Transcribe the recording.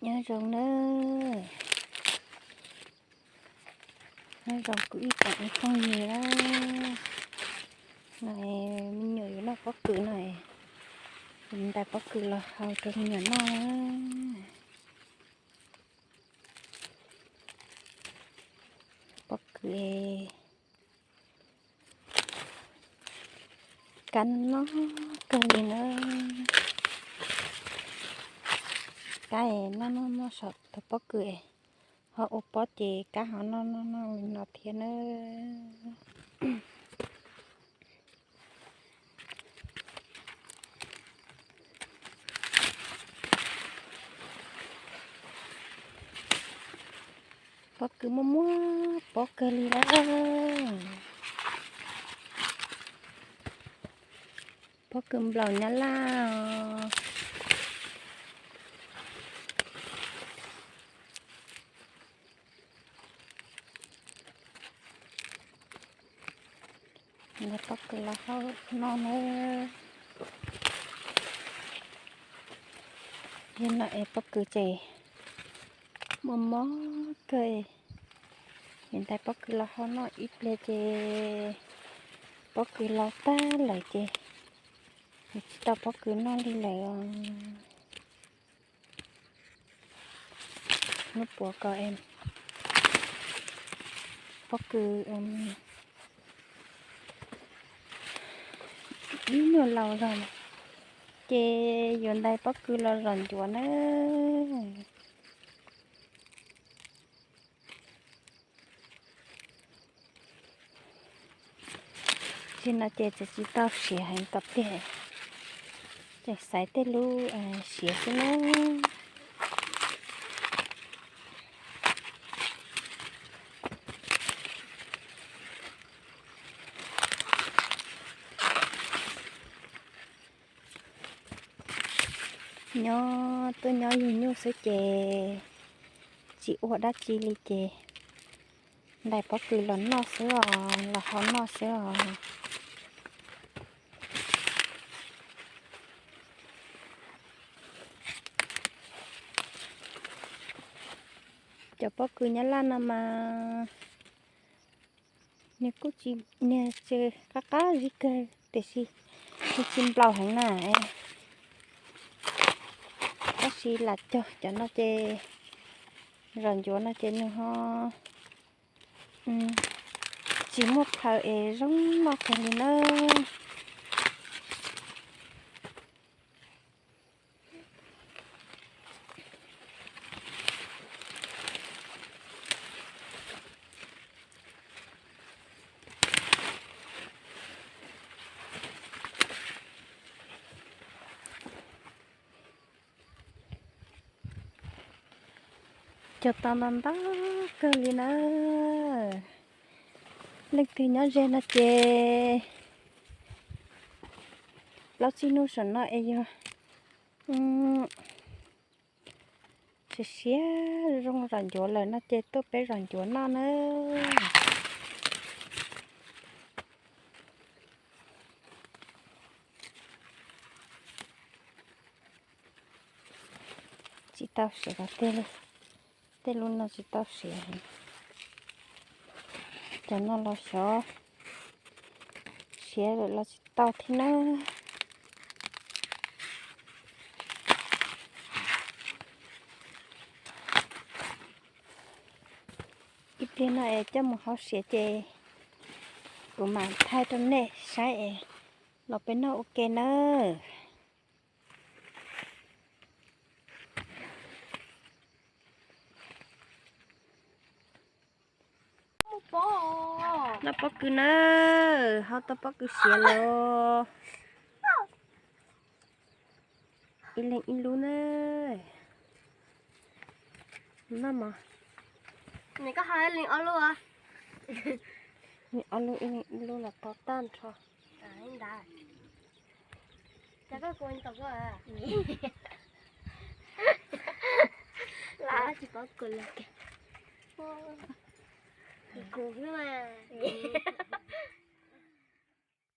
Nyob zoo nawb, nyob zoo kuv ib tsoom phooj ywg na. No me nyuam yuav noj pob kws no, ntais pob kws los hau rau me nyuam noj. Pob kws kab noj kawg li na. Kab noj noj noj saum tus pob kws, ho ua pob ces kab ho noj noj noj li no thiab na. Pob kws muaj muaj pob kawg li lawm. Pob kws nplaum nyab laj os. Ntais pob kws los hau noj nawb. Yog no es pob kws ces muaj mob kawg. Yus ntais pob kws los hau noj ib pliag ces pob kws los tag lawm ces yus tsis tau pob kws noj li lawm os. Hnub puav ko pob kws ib nyuag laus zog ces yuav ntais pob kws los zom ncuav nawb. Tsis no ces tseem tsis tau siav heev kom tiag, tseem xaiv tej lub siav xwb na. Nyob tuaj nyob yug nyuj xwb ces tsis ua dab tsi li ces ntais pob kws los noj xwb os, los hau noj xwb os. Cov pob kws nyab laj no mas nws kuj tsis, nws tsis qab qab zib kawg tiam sis nws tsis nplaum heev na. Tab sis lam cog cov no ces zom ncuav no ces nws ho tsis muaj phaw es zoo noj kawg li nawb. Cog tau ntau ntau kawg li na. Leej twg nyob ze no ces plaub tsib hnub saum no es yog siav siav zoo zom ncuav lawm no ces tuaj peb zom ncuav noj nawb. Tsis tau siav los tej, tej lub no tsis tau siav. Cov no los xyov siav lawm los tsis tau thiab nawb. Ib pliag no es coj mus hau siav ces kuv mam thaij rau nej saib es los peb noj ua ke nawb. Noj pob kws nawb, hau tau pob kws siav los. Ib leeg ib lub na. Noj mov. Nws koj hau ib leeg ob lub, ib leeg ib lub los tau tag nrho. Cas koj kua tau koj? Tsis paub kua los. Kuv mas.